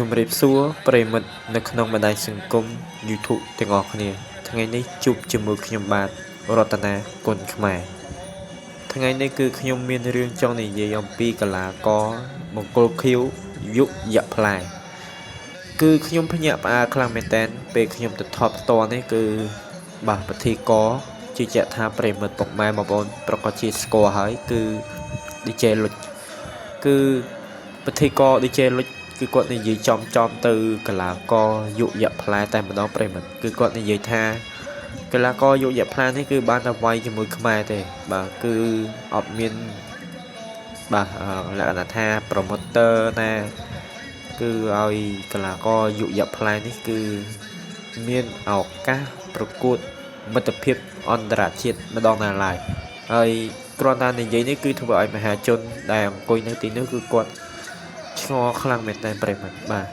ជំរាបសួរប្រិយមិត្តនៅក្នុងបណ្ដាញសង្គម YouTube ទាំងអស់គ្នាថ្ងៃនេះជួបជាមួយខ្ញុំបាទរតនាគុណខ្មែរថ្ងៃនេះគឺខ្ញុំមានរឿងចង់និយាយអំពីកីឡាករបង្គោលខៀវយុយៈផ្លែគឺខ្ញុំភ្ញាក់ផ្អើលខ្លាំងមែនទែនពេលខ្ញុំទៅថតផ្ទាល់នេះគឺបាទពិធីករជឿជាក់ថាប្រិយមិត្តពុកម៉ែបងប្អូនប្រកាសជាស្គាល់ហើយគឺ DJ លុចគឺពិធីករ DJ លុចគឺគាត់និយាយចំចំទៅកីឡាករយុយៈផ្លែតែម្ដងប្រិយមិត្តគឺគាត់និយាយថាកីឡាករយុយៈផ្លែនេះគឺបានតែវាយជាមួយខ្មែរទេបាទគឺអត់មានបាទលក្ខណៈថា promoter ណាគឺឲ្យកីឡាករយុយៈផ្លែនេះគឺមានឱកាសប្រកួតមិត្តភាពអន្តរជាតិម្ដងណាឡើយហើយគ្រាន់តែនិយាយនេះគឺធ្វើឲ្យមហាជនដែលអង្គុយនៅទីនោះគឺគាត់ឆ្ងល់ខ្លាំងមែនទែនប្រិយមិត្តបាទ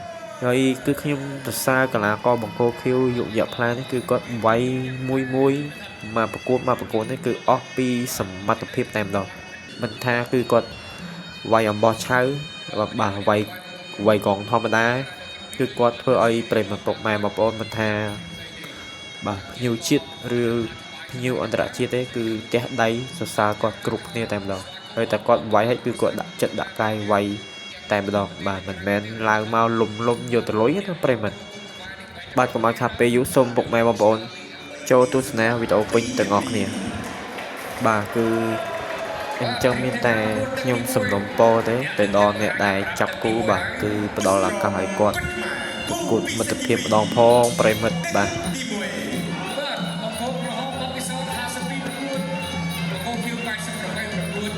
ហើយគឺខ្ញុំសរសើរកីឡាករបង្គោលខៀវយុយៈផ្លែនេះគឺគាត់វាយមួយមួយមកប្រកួតមកប្រកួតនេះគឺអស់ពីសមត្ថភាពតែម្ដងមិនថាគឺគាត់វាយអំបោះឆៅបាទវាយវាយកងធម្មតាគឺគាត់ធ្វើឲ្យប្រិយមិត្តពុកម៉ែបងប្អូនមិនថាបាទភ្ញៀវជាតិឬភ្ញៀវអន្តរជាតិទេគឺទះដៃសរសើរគាត់គ្រប់គ្នាតែម្ដងហើយតែគាត់វាយឲ្យគឺគាត់ដាក់ចិត្តដាក់កាយវាយតែម្ដងបាទមិនមែនឡើងមកលុំលុំយកទៅលុយណាប្រិយមិត្តបាទកុំឲ្យខាតពេលយូរសូមពុកម៉ែបងប្អូនចូលទស្សនាវីដេអូពេញទាំងអស់គ្នាបាទគឺអញ្ចឹងមានតែខ្ញុំសំណុំពរទេទៅដល់អ្នកដែលចាប់គូបាទគឺផ្ដល់ឱកាសឲ្យគាត់ប្រកួតមិត្តភាពម្ដងផងប្រិយមិត្តបាទ ទី1បាទបង្គោលក្រហមបទពិសោធន៍52ប្រកួតបង្គោលខៀវ88ប្រកួត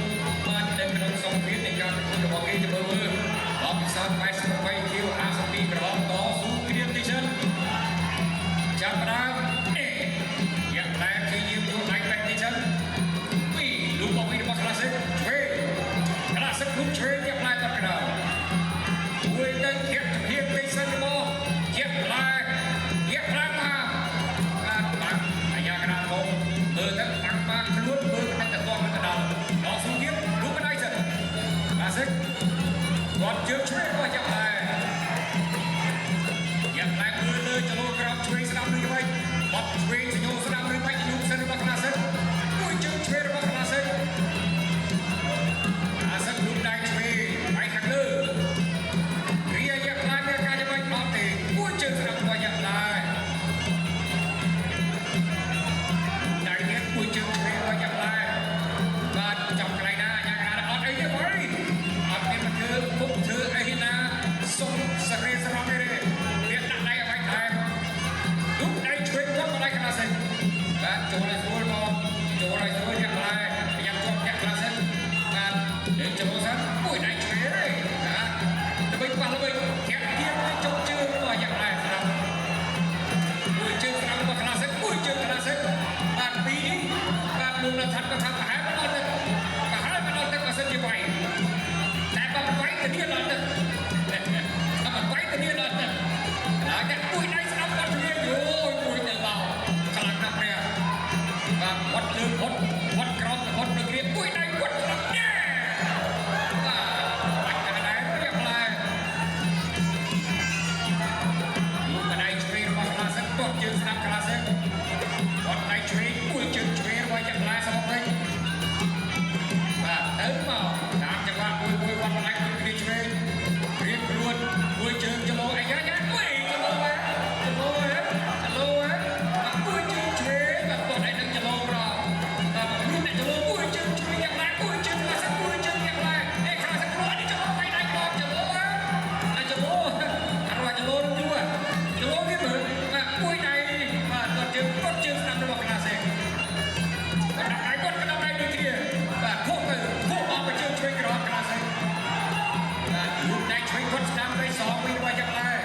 បាទនៅក្នុងសង្វៀននៃការប្រកួតរបស់គេទៅមើលមើលបទពិសោធន៍88ខៀវ52ក្រហមតស៊ូគ្រាទីសិនចាប់ផ្ដើមអេយ៉ាក់តែព្យាយាមយកដៃបេះទីសិនពីលូកមកវិញរបស់ក្លាសិកឆ្វេងក្លាសិកលូកឆ្វេងយ៉ាក់ផ្លែតក្រៅមួយទៅធៀបជំហានទីសិនរបស់ជាក់ផ្លែយ៉ាក់ផ្លែមក បាទបាំងអាយ៉ាកណាធំមើលទៅបាំងបាំងខ្លួនមើលមិនទៅទាន់មិនទៅដល់ដល់ស៊ូទៀតលូកមិនដៃសិនបាទសិកគាត់ជើងឆ្វេងរបស់យ៉ាក់ផ្លែយ៉ាក់ផ្លែមើលលើចលក្រោមឆ្វេងស្ដាំឬវិញបត់ឆ្វេងសញ្ញោស្ដាំឬវិញលូកសិនរបស់ក្លាសិកមួយជើងឆ្វេងរបស់ក្លាសិកក្លាសិកលូកដៃឆ្វេងដៃខាងលើរីយ៉ាក់ផ្លែមានការយ៉ាងម៉េចអត់ទេមួយជើងស្ដាំរបស់យ៉ាក់ផ្លែ ដៃទៀតមួយជើងឆ្វេងរបស់យ៉ាងឡែបាទចំកន្លែងណាយ៉ាងណាអត់អីទេបងអត់មានមកធ្វើពុកធ្វើអីណាសុំសរេសរំទេវាដាក់ដៃឲ្យថែមលុកដៃឆ្វេងគាត់មកដៃក្លាសិនបាទចូលឲ្យស្រួលមកចូលឲ្យស្រួលយ៉ាងឡែយ៉ាងជាប់យ៉ាងក្លាសិនបាទលេងចូលសិនមួយដៃឆ្វេងណាល្បីប៉ះល្បីធាក់ទៀតចុកជើងរបស់យ៉ាងឡែស្រាប់ មួយជើងស្ដាំរបស់ក្លាសិកមួយជើងក្លាសិកបាទពីរនេះបាទលោករដ្ឋាភិបាលថាប្រហែលមិនដល់ទឹកប្រហែលមិនដល់ទឹកបើសិនជាវាយតែបើមិនវាយទៅនេះដល់ទឹកតែមិនវាយទៅនេះដល់ទឹកហើយតែមួយដៃស្ដាំគាត់ជំនាញយោយមួយទៅបោខ្លាំងណាស់ព្រះបាទវត្តលើផុតវត្តក្រោមទៅផុតនៅគ្រាមួយដៃវត្តស្ដាំញ៉ែបាទបាច់តែដែរយ៉ាងឡែ លោកដៃឆ្វេងរបស់ក្លាសិកទាត់ជើងស្ដាំក្លាសិកគាត់ដៃឆ្វេងមួយជើងឆ្វេងរបស់យ៉ាងឡែសមកវិញបាទទៅមកតាមចង្វាក់មួយមួយវត្តដៃមួយគ្នាឆ្វេងរៀបខ្លួនមួយជើងចលោអាយ៉ាយ៉ាមួយចលោហ៎ចលោហ៎ចលោហ៎មួយជើងឆ្វេងបាទគាត់ដៃនឹងចលោប្របាទខ្លួនអ្នកចលោមួយជើងឆ្វេងយ៉ាងឡែមួយជើងក្លាសិកមួយជើងយ៉ាងឡែអេក្លាសិកខ្លួននេះចលោបៃដៃបងចលោហ៎អាចលោអរចលោនឹងយូរ ចលោទៀតមើលបាទមួយដៃបាទគាត់ជើងគាត់ជើងស្ដាំរបស់ក្លាសេគាត់ដាក់ដៃគាត់ក៏ដាក់ដៃដូចគ្នាបាទខុសទៅខុសមកទៅជើងឆ្វេងក្រោមក្លាសេបាទលូកដៃឆ្វេងគាត់ស្ដាំទៅសងវិញរបស់យ៉ាងឡែ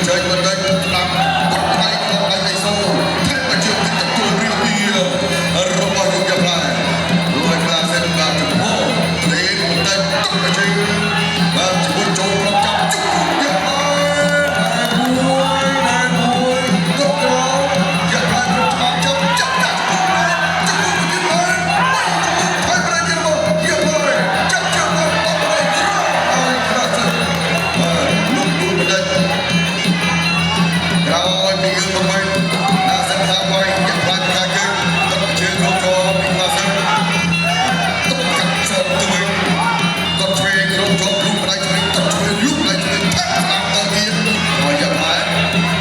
ជែកបន្តិចស្ដាប់គាត់ដៃក្នុងដៃអីសូថែមជើងតិចទទួលរៀបៀរបស់យុគផ្លែរួចក្លាសិនបាទចំពោះលេនបន្តិចទឹកជើងបាទជាមួយចូលប្រចាំជុំយ៉ាផ្លែមួយណែមួយទឹកក្រយ៉ាផ្លែគ្រប់ច្បាប់ចាប់ចាប់ចាប់ជុំជុំជុំជុំថៃប្រជិរបស់យ៉ាផ្លែចាប់ជើងដល់តបដៃក្រឲ្យក្លាសិនបាទលោកទូបន្តិច ក្រោយពីយើងមកវិញណាសិនថាវាយយ៉ាផ្លែផ្កាជើងទឹកជើងគ្រប់ជាប់ពីក្លាសិនទឹកកាត់សទៅវិញគាត់ឆ្វេងគ្រប់ជាប់លុកម្ដាយឆ្វេងទឹកឆ្វេងលុកម្ដាយឆ្វេងថែមស្ដាំទៅទៀតហើយយ៉ាផ្លែ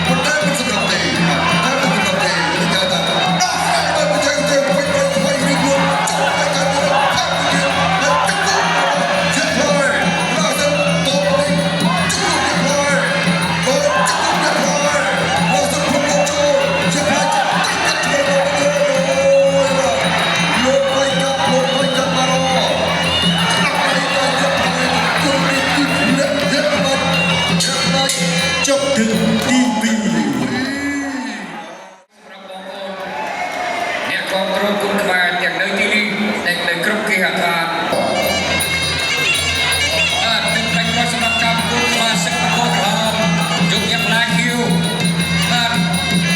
ប៉ុន្តែមិនសម្រាប់ទេតែមិនសម្រាប់ទេនេះគេថាដោះស្រាយដោយបច្ចេកទេសវិញវិញថ្មីរៀងខ្លួនចុះទៅកាន់ទៅថែមទៀតហើយទឹកជាផ្លែក្លាសិនតបវិញជុំយ៉ាផ្លែក៏ជុំយ៉ាផ្លែមកសិនគ្រប់ចូលជាផ្លែតិចកាត់ឆ្វេងទៅអូយបាទលោកໄວកាត់លោកໄວកាត់មករស្ដាប់ទៅទៅយ៉ាផ្លែគុំនេះទីលាក់យ៉ាផ្លែយ៉ាផ្លែ ចប់ទឹកទី2 សម្រាប់បងប្អូនអ្នកគ្រប់គ្រងគុណខ្មែរទាំងនៅទីនេះនិងនៅគ្រប់គេហដ្ឋានបាទទឹកដាច់គាត់សម្រាប់ការប្រកួតក្លាសិកប្រកួតក្រហមយុគយ៉ាផ្លាខៀវបាទ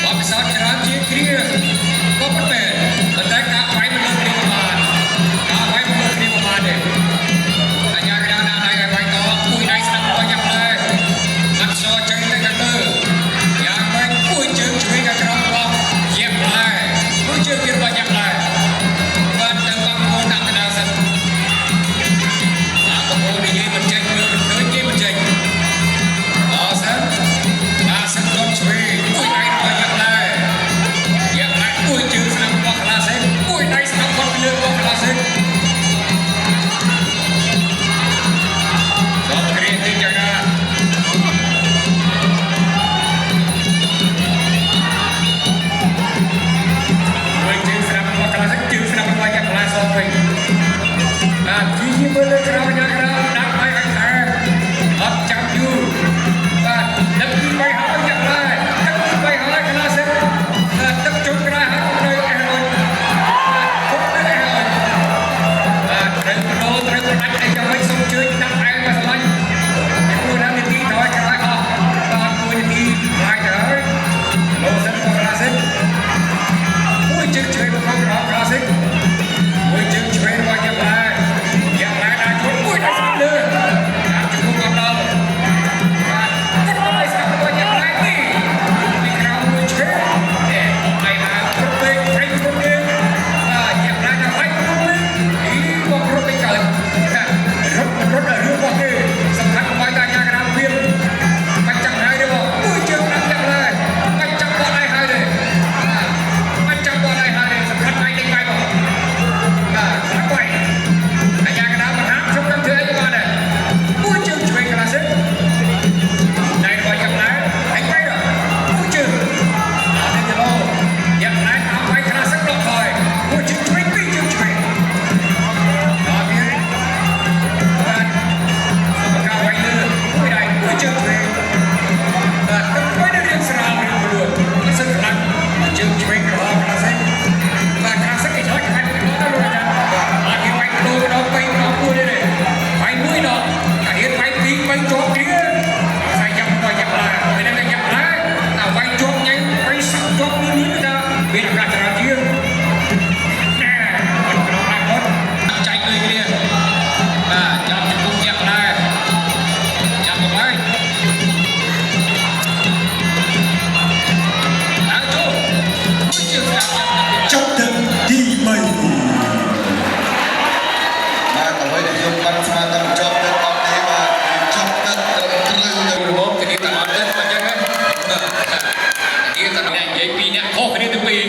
បទពិសោធន៍ច្រើនជាងគ្នាក៏ប៉ុន្តែប៉ុន្តែការវាយមិនលើគ្នាបានការវាយមិនលើគ្នាបានទេអញ្ញាកណ្ដាលដៃឲ្យវាយតមួយដៃស្ដាប់របស់យ៉ាផ្លែអត់សចេញទៅខាងលើយ៉ាងម៉េចមួយជើងឆ្វេងខាងក្រោមរបស់យ៉ាផ្លែមួយជើងទៀតរបស់យ៉ាផ្លែបាទទៅបងប្អូនតាមកណ្ដាលសិន បងប្អូននិយាយមិនចេញមើលមិនឃើញនិយាយមិនចេញអសិនអាសិនគាត់ឆ្វេងមួយដៃរបស់យ៉ាងដែរយ៉ាងដែរមួយជើងស្ដាំរបស់ក្លាសេមួយដៃស្ដាំគាត់ពីលើរបស់ក្លាសេសពគ្រាទីយ៉ាងណាមួយជើងស្ដាំរបស់ក្លាសេជើងស្ដាំរបស់យ៉ាងក្លាសវិញ បាទជីជីមើលលើក្រោមយ៉ាងក្រោមដាក់បាយឲ្យថែអត់ចាំយូរបាទដឹកទីបាយហើយយ៉ាងដែរដឹកទីបាយហើយក្លាសិនបាទដឹកជុំក្រៅហើយនៅអេរយបាទគុំនៅអេរយបាទត្រូវបដូរត្រូវផ្ដាច់អីយ៉ាងម៉េចសូមជើញដាក់ឯងមកស្រឡាញ់ពីព្រោះថានាទីថយក្រោយអស់បាទមួយនាទីឡាយទៅហើយលោសិនក៏ក្លាសិនមួយជើងឆ្វេងមកក្រោមក្លាសិនមួយជើងឆ្វេងរបស់យ៉ាងដែរយ៉ាងដែរដាក់ជុំមួយដៃស្ដាំលើតាមជុំគាត់ដល់បាទគាត់ដៃស្ដាំរបស់យ៉ាងដែរនេះពីក្រោមមួយឆ្វេងនេះដៃហាគ្រប់ពេកថៃគ្រប់នេះបាទយ៉ាងដែរដាក់ដៃគ្រប់នេះអីមកគ្រប់ទៅកើតថារត់មិនរត់ដល់រឿងរបស់គេសំខាន់កុំឲ្យតែយ៉ាងក្រៅវាបាច់ចាំហើយទេបងមួយជើងដាក់យ៉ាងដែរបាច់ចាំបោះដៃហើយទេបាទបាច់ចាំបោះដៃហើយទេសំខាន់ដៃដេញបាយបង បាទខ្លាំងបាយអាញាកណ្ដាលមិនហាមខ្ញុំនឹងធ្វើអីក៏បានដែរមួយជើងឆ្វេងក្លាសិនដៃរបស់យ៉ាងដែរដៃបាយដល់មួយជើងអត់ទេឡូយ៉ាងដែរតាមបាយក្លាសិនដកថយមួយជើងឆ្វេងពីរជើងឆ្វេងដល់ទៀតបាទសូមការវាយលើមួយដៃមួយជើងឆ្វេងបាទទឹកមួយនៅរៀងស្រាលរៀងខ្លួនអត់សូវខ្លាំងមួយជើងឆ្វេងក្រហមក្លាសិនបាទក្លាសិនគេឆ្លងខាត់ទៅដល់លោកអាចារ្យអត់គេវាយដូរដល់3ដល់4ទេវាយមួយដល់តែរៀនវាយពីរបីជាប់គ្នាស្អែកយ៉ាប់ទៅយ៉ាប់ឡាពេលហ្នឹងយ៉ាប់ឡាតែវាយជាប់ញ៉ៃវាយសាក់ជាប់លឿនលឿនថាមានឱកាសច្រើនជាងណែអត់ក្នុងអត់ចែកលុយគ្នាបាទចាប់ជង្គង់យ៉ាប់ឡាចាប់មកហើយឡើងចូលមួយជើងស្ដាំយ៉ាប់ឡា ចប់ទឹកទី3 បាទអ្វីដែលខ្ញុំបានស្មានដល់ចប់ទឹកអត់ទេបាទចប់ទឹកត្រឹមត្រូវនៅ របបធានាតែអត់ទេអញ្ចឹងណាធានាតែអ្នកនិយាយពីរអ្នកខុសគ្នាទាំងពីរ